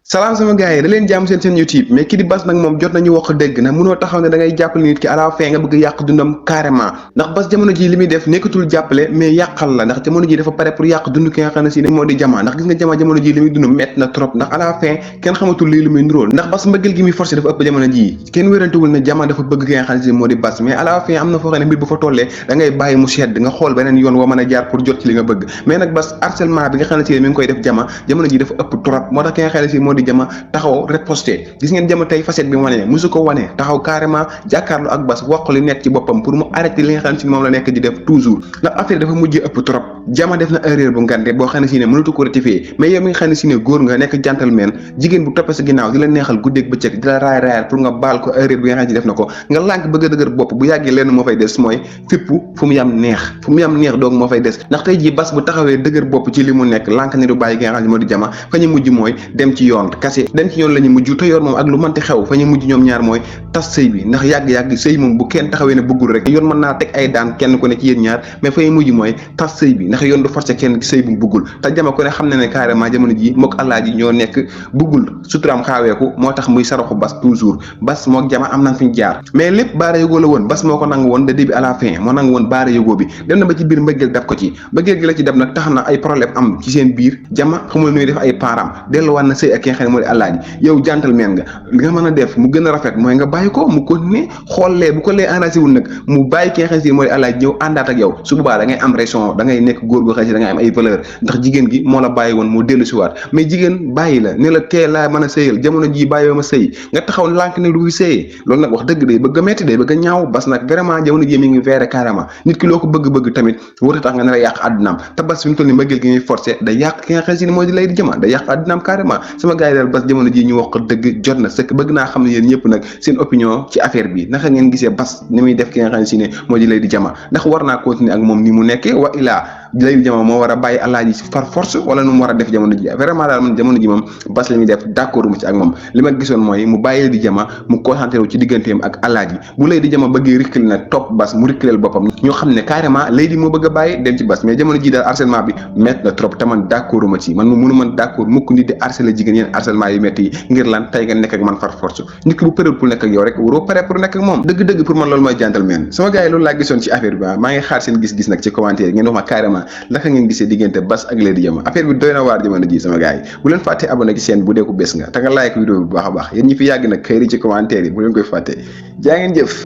salaam sama gars yi da leen jàmm seen YouTube mais kii di Bass nag moom jot nañu wax dëgg na mënoo taxaw ne da ngay jàppale nit ki à la fin nga bëgg yàq dundam carrément ndax Bass jamono ji li muy def nekkatul jàppale mais yàqal la ndax jamono ji dafa pare pour yàq dund ki nga xam ne si ne moo di Jama ndax gis nga Jama jamono ji li muy dund métti na trop ndax à la fin kenn xamatul lii lu muy nuróol ndax Bass mbëggeel gi muy forcé dafa ëpp jamono ji kenn wérantewul ne Jama dafa bëgg ki nga xam ne si moo di Bass mais à la fin am na foo xam ne mbir bu fa tollee da ngay bàyyi mu sedd nga xool beneen yoon woo mën a jaar pour jot ci li nga bëgg mais nag Bass harcèlement bi nga xam ne si mi ngi koy def Jama jamono ji dafa ëpp trop moo tax ki nga xam ne si moo di Jama taxaw reposté gis ngeen Jama tey facette bi mu wane musu ko wane taxaw carrément jàkkaarloo ak Bass wax li nekk ci boppam pour mu arrêté li nga xam ne si moom la nekk di def toujours ndax affaire dafa mujjee ëpp trop Jama def na erreur bu ngande boo xam ne si ne mënatu ko rectifier mais yow mi nga xam ne si ne góor nga nekk gentleman jigéen bu toppee sa ginnaaw di la neexal guddeeg bëccëg di la raay raayal pour nga baal ko erreur bi nga xam ne si def na ko nga lànk bëgg a dëgër bopp bu yàggee lenn moo fay des mooy fippu fu mu yam neex doog moo fay des ndax tey jii Bass bu taxawee dëgër bopp ci li mu nekk lànk ne du bàyyi ki nga xam ne moo di Jama fa ñu mujj mooy dem ci yoon kase dem ci yoon la ñu mujj te yoon moom ak lu mënti xew fa ñu mujj ñoom ñaar mooy tas sëy bi ndax yàgg-yàgg sëy moom bu kenn taxawee ne bëggul rek yoon mën naa teg ay daan kenn ku ne ci yéen ñaar mais fa ñu mujj mooy tas sëy bi ndax yoon du forcé kenn ci sëy bu bëggul te Jama ko ne xam ne ne carrément jamono ji mook Alaaji ñoo nekk bëggul suturaam xaaweeku moo tax muy saraxu Bass toujours Bass mook Jama am nañ fi ñu jaar mais lépp baara yógoo la woon Bass moo ko nangu woon de début à la fin moo nangu woon baara yógoo bi dem na ba ci biir mbëggeel dab ko ci mbëggeel gi la ci dab nag tax na ay problème am ci seen biir Jama xamul nuy def ay parents delluwaat na sëy ak ki nga xam ne moo di Alaaji yow gentleman nga li nga mën a def mu gën a rafet mooy nga bàyyi ko mu continuer xoollee bu ko lee enragé wul nag mu bàyyi ki nga xam ne si mooy Alaaji ñëw àndaat ak yow su boobaa da ngay am raison da ngay nekk góor goo xam ne da ngay am ay valeur ndax jigéen gi moo la bàyyi woon moo dellu si waat mais jigéen bàyyi la ne la tee laa mën a sëyal jamono ji bàyyoo ma sëy nga taxaw lànk ne du fi sëyee loolu nag wax dëgg day bëgg a metti day bëgg a ñaaw Bass nag vraiment jamono ji mi ngi veere carrément nit ki loo ko bëgg-bëgg tamit wóota tax nga ne la yàq àddinaam te Bass fi mu toll ni mbëggeel gi ñuy forcé da yàq ki nga xam ne si mooy di lay di Jama da yàq àddinaam carrément sama gars yi daal Bass jamono ji ñu wax ko dëgg jot na sëkk bëgg naa xam ne yéen ñëpp nag seen opinion ci affaire bi naka ngeen gisee Bass ni muy def ki nga xam ne si ne moo di lay di Jama ndax war naa continuer ak moom ni mu nekkee wa ilaa lay di Jama moo war a bàyyi Alaaji par force wala nu mu war a def jamono ji vraiment daal man jamono ji moom Bass li muy def d'accord mu ci ak moom li ma gisoon mooy mu bàyyi lay di Jama mu concentré wu ci digganteem ak Alaaji bu lay di Jama bëggee rikkali nag topp Bass mu rikkaleel boppam ñoo xam ne carrément lay di moo bëgg a bàyyi dem ci Bass mais jamono ji daal harcèlement bi métti na trop te man d'accord ma ci man mu mënu man d'accord mukk nit di harceler jigéen yéen harcèlement yu métti yi ngir lan tey nga nekk ak man par force nit ki bu pare pour nekk ak yow rek waroo pare pour nekk ak moom dëgg-dëgg pour man loolu mooy gentleman sama gars yi loolu laa gisoon ci affaire bi maa ngi xaar seen gis-gis nag ci commentaire ngeen wax ma carrément naka ngeen gisee diggante Bass ak Lady Jama affaire bi doy na waar jamono ji sama gars yi bu leen fàtte abonné ci chaîne bu dee ko bés nga te nga like vidéo bi bu baax a baax yéen ñi fi yàgg nag xëyri ci commentaire yi bu leen koy fàtte jaa ngeen jëf